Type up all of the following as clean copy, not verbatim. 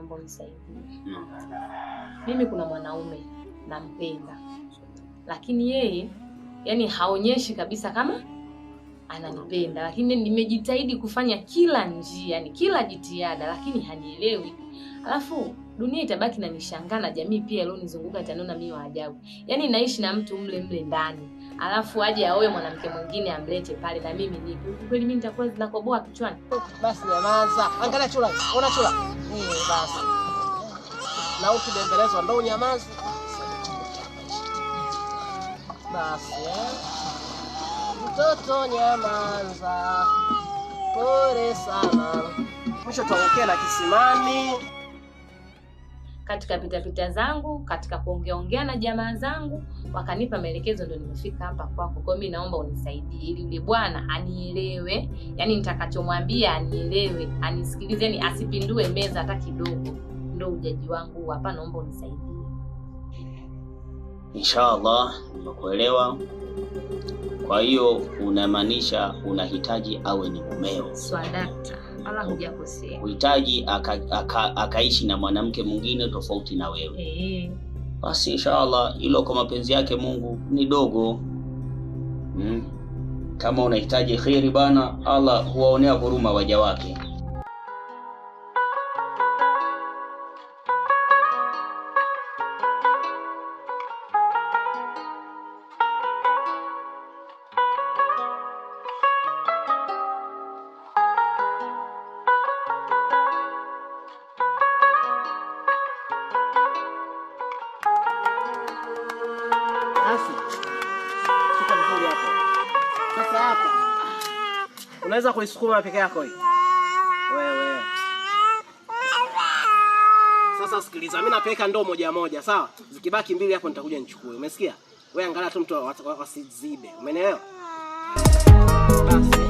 Naomba unisaidie. Mimi kuna mwanaume nampenda, lakini yeye yani haonyeshi kabisa kama ananipenda, lakini nimejitahidi kufanya kila njia, yani kila jitihada, lakini hanielewi. Alafu dunia itabaki na nishangaa na jamii pia ilionizunguka itaniona mimi wa ajabu. Yaani naishi na mtu mle mle ndani, alafu aje aoe mwanamke mwingine amlete pale na mimi nipo. Kweli mimi nitakuwa zinakoboa kichwani? Basi nyamaza. Angalia chula. Ona chula. Basi. Na ukibembelezwa ndo unyamaze. Basi. Mtoto nyamaza. Pole sana. Mwisho tuangukie na kisimani. Katika pita zangu, katika kuongeaongea na jamaa zangu, wakanipa maelekezo, ndio nimefika hapa kwako. Kwa hiyo mimi naomba unisaidie ili yule bwana anielewe, yani nitakachomwambia anielewe, anisikilize, yani asipindue meza hata kidogo. Ndio ujaji wangu hapa, naomba unisaidie. Inshallah nimekuelewa. Kwa hiyo unamaanisha unahitaji awe ni mumeo. Swadakta, wala hujakosea. Uhitaji akaishi na mwanamke mwingine tofauti na wewe. Basi inshallah hilo kwa mapenzi yake Mungu ni dogo. Kama unahitaji khairi bana, Allah huwaonea huruma waja wake. Unaweza kuisukuma peke yako hii. Wewe. Sasa sikiliza, mimi napeleka ndoo moja moja, sawa? Zikibaki mbili hapo nitakuja nichukue. Umesikia? Wewe angalia tu mtu wasizibe. Umeelewa? Basi.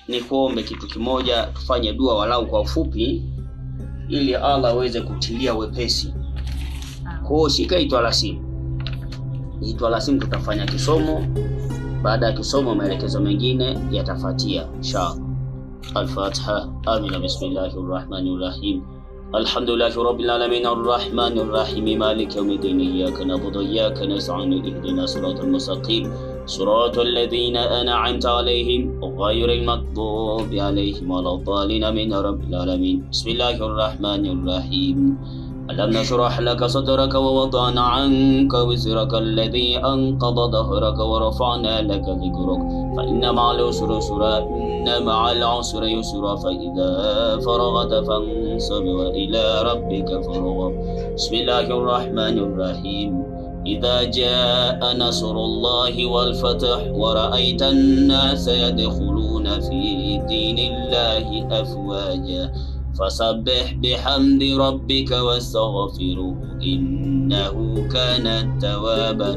Ni kuombe kitu kimoja, tufanye dua walau kwa ufupi ili Allah aweze kutilia wepesi. Kwa hiyo shika itwalasimu. Itwalasimu tutafanya kisomo. Baada ya kisomo maelekezo mengine yatafuatia inshallah. Al-Fatiha. Amina. Bismillahirrahmanirrahim. Alhamdulillahi rabbil alamin arrahmanir rahim maliki yawmiddin iyyaka na'budu wa iyyaka nasta'in ihdinas siratal mustaqim siratal ladzina an'amta 'alaihim ghayril maghdubi 'alaihim waladdallin amin rabbil alamin. Bismillahirrahmanir rahim. ألم نشرح لك صدرك ووضعنا عنك وزرك الذي أنقض ظهرك ورفعنا لك ذكرك فإن مع العسر يسرا إن مع العسر يسرا فإذا فرغت فانصب وإلى ربك فارغب. بسم الله الرحمن الرحيم. إذا جاء نصر الله والفتح ورأيت الناس يدخلون في دين الله أفواجا فسبح بحمد ربك واستغفره إنه كان توابا.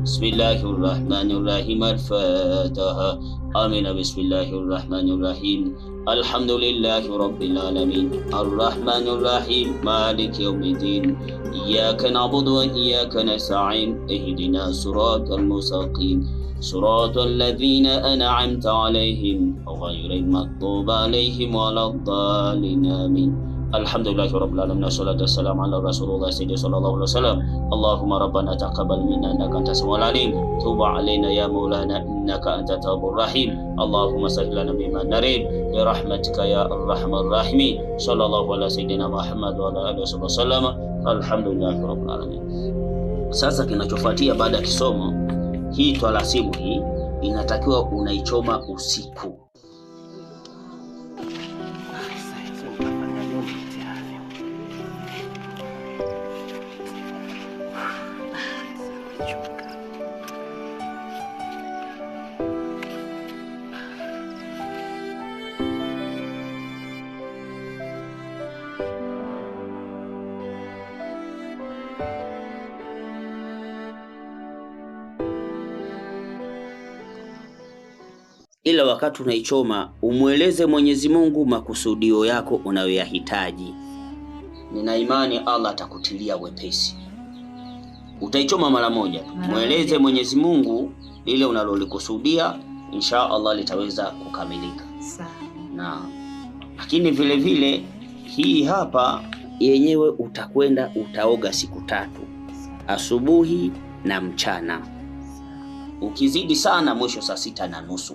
بسم الله الرحمن الرحيم. الفاتحة. آمين. بسم الله الرحمن الرحيم. الحمد لله رب العالمين الرحمن الرحيم مالك يوم الدين إياك نعبد وإياك نستعين اهدنا الصراط المستقيم صراط الذين أنعمت عليهم غير المغضوب عليهم ولا الضالين آمين. الحمد لله رب العالمين والصلاة والسلام على رسول الله سيدنا صلى الله عليه وسلم. اللهم ربنا تقبل منا إنك أنت السميع العليم تب علينا يا مولانا إنك أنت التواب الرحيم. اللهم سهل لنا بما نريد برحمتك يا أرحم الراحمين. صلى الله على سيدنا محمد وعلى آله وصحبه وسلم. الحمد لله رب العالمين. Sasa kinachofuatia baada ya kisomo hii twalasimu hii inatakiwa unaichoma usiku. Ila wakati unaichoma umweleze Mwenyezi Mungu makusudio yako unayoyahitaji. Nina imani Allah atakutilia wepesi. Utaichoma mara moja tu. Mweleze Mwenyezi Mungu lile unalolikusudia, insha Allah litaweza kukamilika. Sawa. Na lakini vile vile hii hapa yenyewe utakwenda utaoga siku 3, asubuhi na mchana. Ukizidi sana mwisho saa 6:30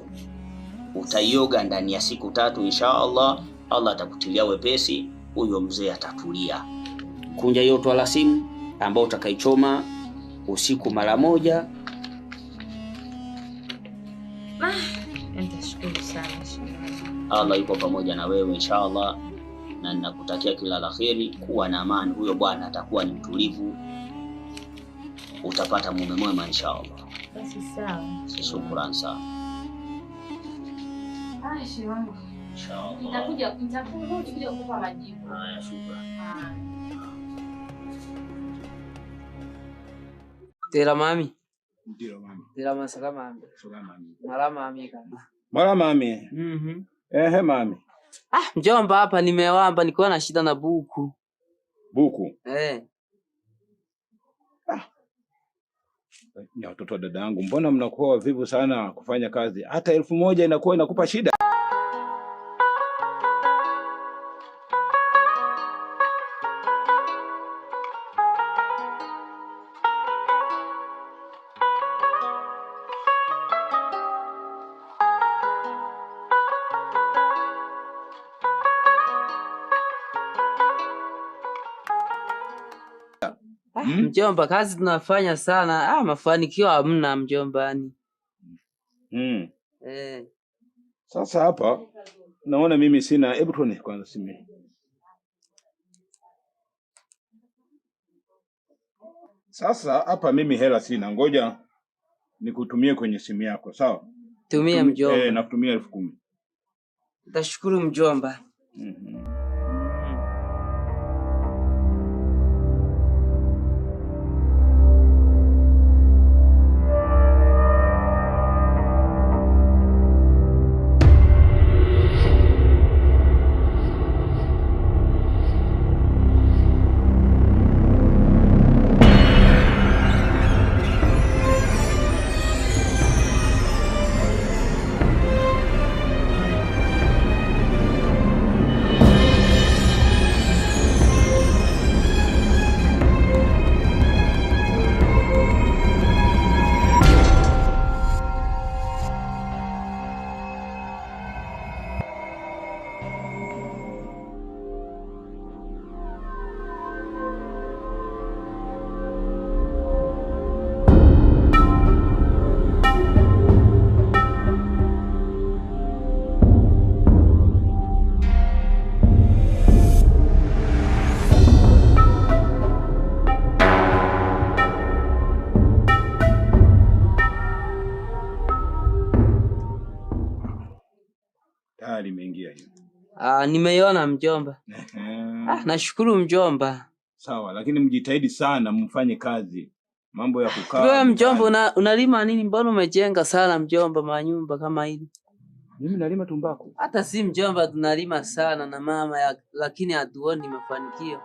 utaioga ndani ya siku 3, insha Allah. Allah atakutilia wepesi, huyo mzee atatulia. Kunja hiyo twala simu ambao utakaichoma usiku mara moja. Nitashukuru sana. Allah yuko pamoja na wewe inshallah, na ninakutakia kila la kheri. Kuwa na amani, huyo bwana atakuwa ni mtulivu, utapata mume mwema inshallah. Basi sawa. Shukrani sana. Shehe wangu. Inshallah. Nitakuja nitakurudi kuja kukupa majibu. Haya, shukrani. Tera mami. Ndio mami. Tera masala mami. Sala mami. Mara mami kama. Mara mami. Mhm. Ehe mami. Ah, mjomba hapa nimewamba nilikuwa na shida na buku. Buku? Eh. Ah. Ni watoto wa dada yangu, mbona mnakuwa wavivu sana kufanya kazi? Hata 1000 inakuwa inakupa shida. Mjomba, kazi tunafanya sana, mafanikio hamna mjombani. Eh. Sasa hapa naona mimi sina, hebu tuone kwanza simu. Sasa hapa mimi hela sina, ngoja nikutumie kwenye simu yako, sawa? Tumia mjomba. Eh, nakutumia 10,000. Nitashukuru mjomba. Imeingia hiyo. Nimeiona mjomba. Nashukuru mjomba. Sawa, lakini mjitahidi sana mfanye kazi. Mambo ya kukaa. Wewe mjomba unalima nini? Mbona umejenga sana mjomba manyumba kama hili? Mimi nalima tumbaku. Hata si mjomba tunalima sana na mama ya, lakini hatuoni mafanikio.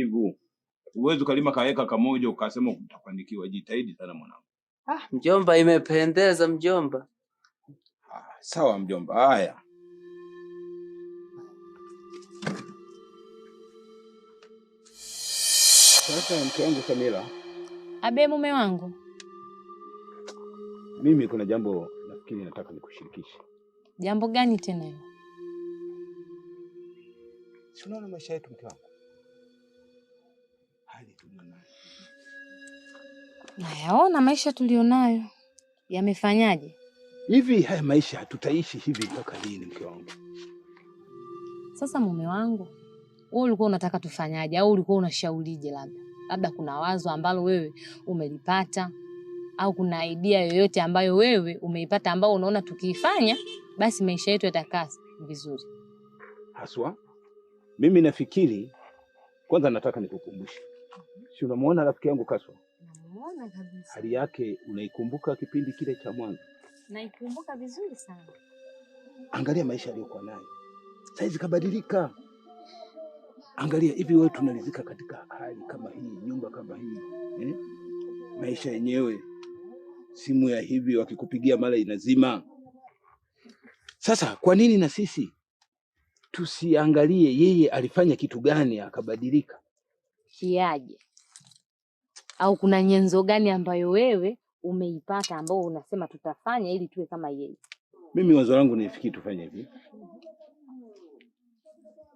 mvivu. Uwezi ukalima kaeka kamoja ukasema utafanikiwa. Jitahidi sana mwanangu. Ah, mjomba, imependeza mjomba. Ah, sawa mjomba. Haya. Sasa mke wangu Samira, Abe mume wangu. mimi kuna jambo nafikiri nataka nikushirikishe. Jambo gani tena hilo? Si unaona maisha yetu mke wangu, hali tulionayo. Nayaona maisha tulionayo yamefanyaje? Hivi haya maisha tutaishi hivi mpaka lini mke wangu? Sasa mume wangu, wewe ulikuwa unataka tufanyaje au ulikuwa unashaurije? Labda kuna wazo ambalo wewe umelipata au kuna idea yoyote ambayo wewe umeipata ambayo unaona tukiifanya basi maisha yetu yatakaa vizuri. Haswa mimi nafikiri, kwanza nataka nikukumbushe, si unamuona rafiki yangu Kaswa, Namuona kabisa. hali yake unaikumbuka kipindi kile cha mwanzo? Naikumbuka vizuri sana. Angalia maisha aliyokuwa nayo saizi, kabadilika. Angalia hivi, wewe tunalizika katika hali kama hii, nyumba kama hii eh? Maisha yenyewe, simu ya hivi wakikupigia mara inazima. Sasa kwa nini na sisi tusiangalie yeye alifanya kitu gani akabadilika? Kiaje? Au kuna nyenzo gani ambayo wewe umeipata ambao unasema tutafanya ili tuwe kama yeye? Mimi wazo langu nifikiri tufanye hivi,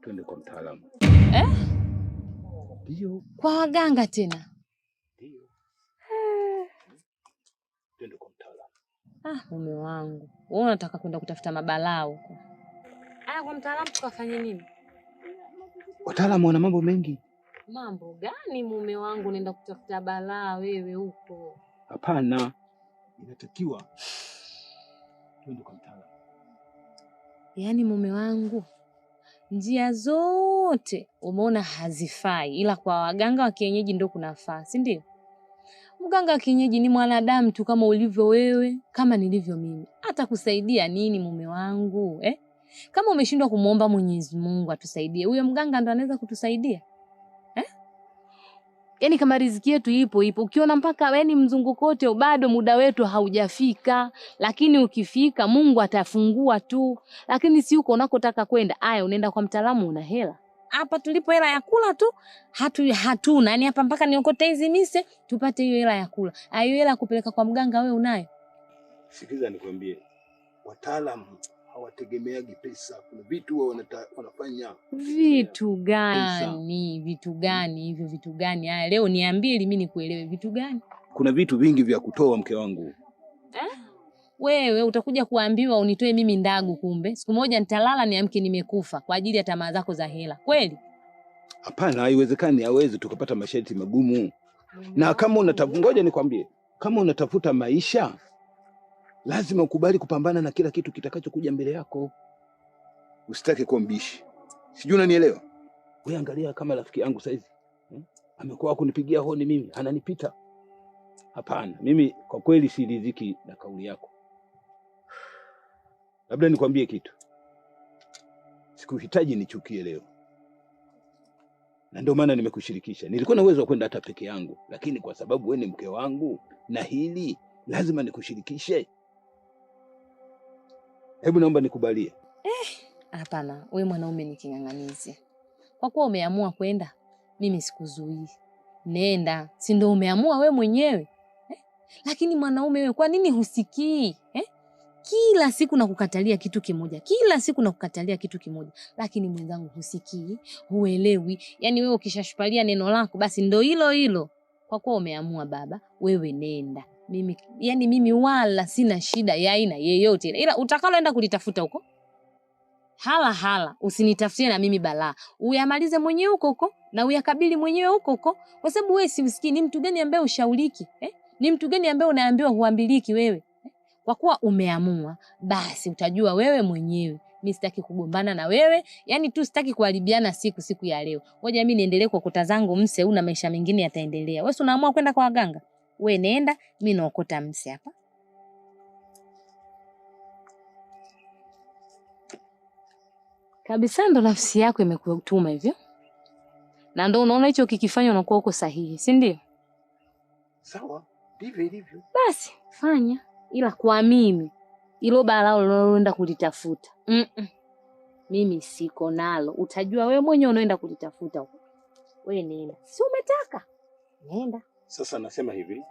twende kwa mtaalamu Eh? Ndio, Kwa waganga tena? ndio, twende kwa mtaalamu. Ah, mume wangu, wewe unataka kwenda kutafuta mabalaa huko. Aya, kwa mtaalamu tukafanye nini? Wataalamu wana mambo mengi. Mambo gani mume wangu, unaenda kutafuta balaa wewe huko? Hapana, inatakiwa twende kwa mtaalamu. Yaani mume wangu, njia zote umeona hazifai, ila kwa waganga wa kienyeji ndio kunafaa, si ndio? Mganga wa kienyeji ni mwanadamu tu kama ulivyo wewe, kama nilivyo mimi. Atakusaidia nini mume wangu eh? Kama umeshindwa kumuomba Mwenyezi Mungu atusaidie, huyo mganga ndo anaweza kutusaidia eh? Yaani kama riziki yetu ipo ipo, ukiona mpaka yani mzunguko wote bado muda wetu haujafika, lakini ukifika Mungu atafungua tu, lakini si huko unakotaka kwenda. Aya, unaenda kwa mtaalamu, una hela hapa tulipo, hela ya kula tu hatuna. Yani hapa mpaka niokote hizi mise tupate hiyo hela ya kula. Aya, hiyo hela ya kupeleka kwa mganga wewe unayo? Sikiza nikwambie, wataalamu hawategemeagi pesa. Kuna vitu huwa wanafanya. Vitu gani? Vitu gani hivyo? Vitu gani? Haya, leo niambie ili mimi nikuelewe. Vitu gani? Kuna vitu vingi vya kutoa mke wangu. Eh? Wewe utakuja kuambiwa unitoe mimi ndagu, kumbe siku moja nitalala niamke nimekufa kwa ajili ya tamaa zako za hela. Kweli? Hapana, haiwezekani, hawezi tukapata masharti magumu. Na kama unatafuta, ngoja nikwambie, kama unatafuta maisha lazima ukubali kupambana na kila kitu kitakachokuja mbele yako. Usitake kuwa mbishi. Sijui unanielewa? Wewe angalia kama rafiki yangu saizi. Amekuwa kunipigia honi mimi, ananipita. Hapana, mimi kwa kweli siridhiki na kauli yako. Labda nikwambie kitu. Sikuhitaji nichukie leo. Na ndio maana nimekushirikisha. Nilikuwa na uwezo wa kwenda hata peke yangu, lakini kwa sababu wewe ni mke wangu na hili lazima nikushirikishe. Hebu naomba nikubalie. Hapana, wewe mwanaume ni king'ang'anizi. Kwa kuwa umeamua kwenda, mimi sikuzuii. Nenda, si ndio umeamua wewe mwenyewe? Eh? Lakini mwanaume wewe, kwa nini husikii? Eh? Kila siku nakukatalia kitu kimoja, kila siku nakukatalia kitu kimoja, lakini mwenzangu husikii, huelewi. Yaani wewe ukishashupalia neno lako basi ndio hilo hilo. Kwa kuwa umeamua baba, wewe nenda. Mimi yani mimi wala sina shida ya aina yeyote, ila utakaloenda kulitafuta huko hala hala, usinitafutie na mimi balaa. Uyamalize mwenyewe huko huko na uyakabili mwenyewe huko huko, kwa sababu wewe si usikii. Ni mtu gani ambaye ushauriki eh? Ni mtu gani ambaye unaambiwa huambiliki wewe eh? Kwa kuwa umeamua basi utajua wewe mwenyewe. Mimi sitaki kugombana na wewe, yani tu sitaki kuharibiana siku ya leo. Ngoja mimi niendelee kwa kota zangu mse, una maisha mengine yataendelea. Wewe unaamua kwenda kwa waganga, wewe nenda, mimi naokota mse hapa. Kabisa ndo nafsi yako imekutuma hivyo. Na ndio unaona hicho kikifanya unakuwa uko sahihi, si ndio? Sawa, ndivyo ilivyo. Basi fanya, ila kwa mimi ilo balaa unaloenda kulitafuta, mimi siko nalo. Utajua wewe mwenyewe unaenda kulitafuta huko. Wewe nenda. Si umetaka? Nenda. Sasa nasema hivi,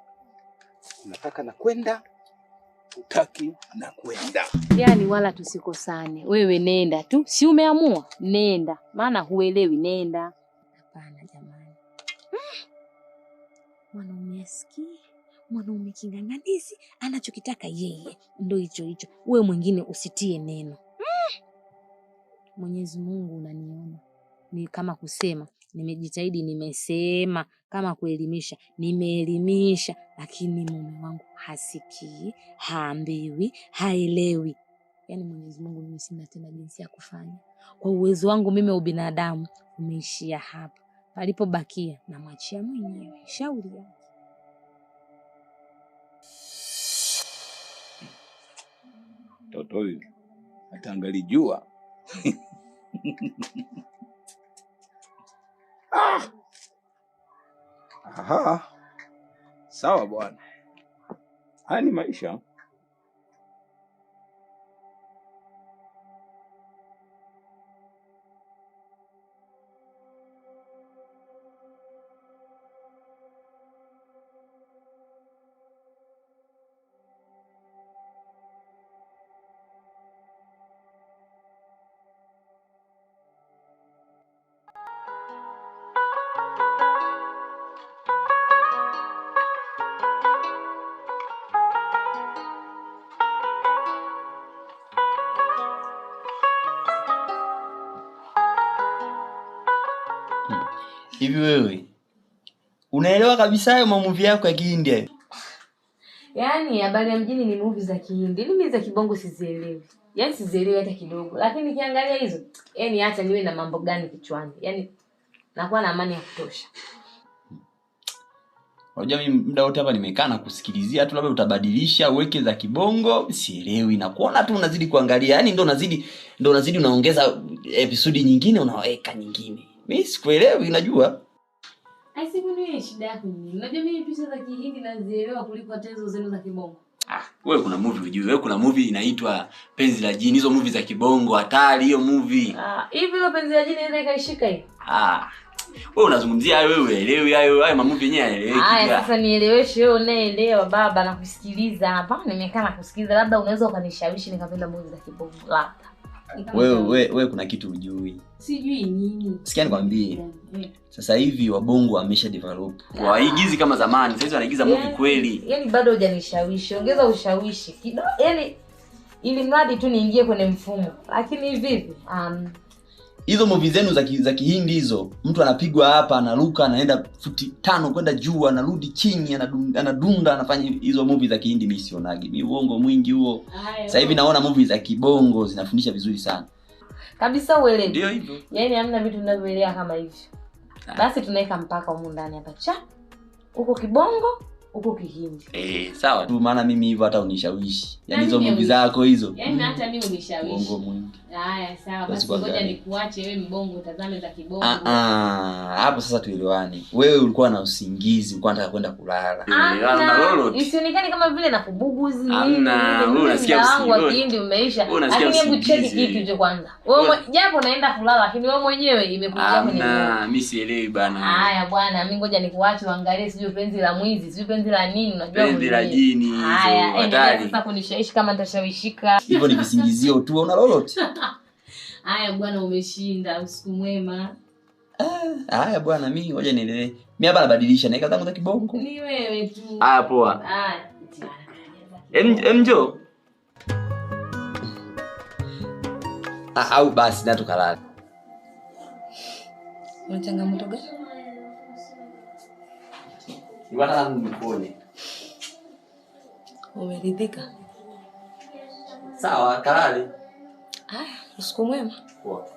unataka na kwenda, utaki na kwenda. Yaani wala tusikosane. Wewe nenda tu. Si umeamua? Nenda. Maana huelewi, nenda. Hapana jamani. Mwanaume asikii, mwanaume king'ang'anizi, anachokitaka yeye ndo hicho hicho. Wewe mwingine usitie neno. Mwenyezi Mungu unaniona. Ni kama kusema, nimejitahidi, nimesema, kama kuelimisha, nimeelimisha, lakini mume wangu hasikii, haambiwi, haelewi. Yaani Mwenyezi Mungu mimi sina tena jinsi ya kufanya. Kwa uwezo wangu mimi wa ubinadamu umeishia hapa. Palipobakia namwachia mwenyewe. Shauri yake. Mtoto huyu ataangalijua. Aha. Sawa bwana. Haya ni maisha. Hivi wewe unaelewa kabisa hayo mamuvi yako ya Kihindi? Yaani habari ya mjini ni movie za Kihindi. Mimi za kibongo sizielewi. Yaani sizielewi hata kidogo. Lakini nikiangalia hizo, yaani hata niwe na mambo gani kichwani. Yaani nakuwa na amani ya kutosha. Unajua mimi muda wote hapa nimekaa na kusikilizia tu, labda utabadilisha uweke za kibongo, sielewi, na kuona tu unazidi kuangalia. Yaani ndio unazidi unaongeza episodi nyingine, unaweka nyingine. Mimi sikuelewi, unajua. Asikunie shida yako nini? Unajua mimi picha za Kihindi nazielewa kuliko hata hizo zenu za kibongo. Ah, wewe kuna movie hujui. Wewe kuna movie inaitwa Penzi la Jini, hizo movie za kibongo hatari hiyo movie. Ah, hivi ile Penzi la Jini inaweza ikaishika hiyo? Ah. Wewe unazungumzia hayo, wewe uelewi hayo, hayo mamovie yenyewe hayaeleweki. Haya sasa nieleweshe wewe unaelewa baba na kusikiliza hapa. Nimekaa na kusikiliza, labda unaweza ukanishawishi nikapenda movie za kibongo labda. Wewe kuna kitu hujui. Sijui nini. Sikia nikwambie. Sasa hivi wabongo wamesha develop. Waigizi kama zamani, sasa hivi wanaigiza movie kweli. Yaani bado hujanishawishi. Ongeza ushawishi kidogo. Yaani ili mradi tu niingie kwenye mfumo. Lakini hivi hivi hizo movie zenu za Kihindi hizo, mtu anapigwa hapa, anaruka, anaenda futi 5 kwenda juu, anarudi chini, anadunda, anafanya hizo movie za Kihindi mimi sionagi. Mimi uongo mwingi huo. Sasa hivi naona movie za kibongo zinafundisha vizuri sana. Kabisa uelewe. Ndio hivyo. Yaani hamna vitu ninavyoelewa kama hivyo. Basi tunaweka mpaka humu ndani hapa cha. Huko kibongo, huko Kihindi. Sawa tu, maana mimi hivyo hata unishawishi. Yaani hizo movie zako hizo. Yaani hata mimi unishawishi. Uongo mwingi. Haya sawa, basi ngoja nikuache wewe mbongo utazame za kibongo. Hapo sasa tuelewane. Wewe ulikuwa na usingizi, ulikuwa unataka kwenda kulala. Isionekane kama vile nakubuguzi nini. Hamna, wewe unasikia usingizi wangu wa Kihindi umeisha. Lakini hebu cheki kitu hicho kwanza. Wewe japo naenda kulala lakini wewe mwenyewe imekuja kwenye. Hamna, mimi sielewi bana. Haya bwana, mimi ngoja nikuache uangalie sijui penzi la mwizi, sijui penzi la nini, unajua penzi la jini. Haya, endelea sasa kunishawishi kama nitashawishika. Hivyo ni visingizio tu, una lolote? Haya bwana, umeshinda. Usiku mwema. Haya bwana, mimi ngoja niendelee. Mimi hapa nabadilisha naika zangu za kibongo. Ni wewe tu. Haya poa. Haya. Mjo. Au basi na tukalala. Una changamoto gani? Niwataka nikuone. Umeridhika? Sawa, kalale. Haya, usiku mwema. Poa.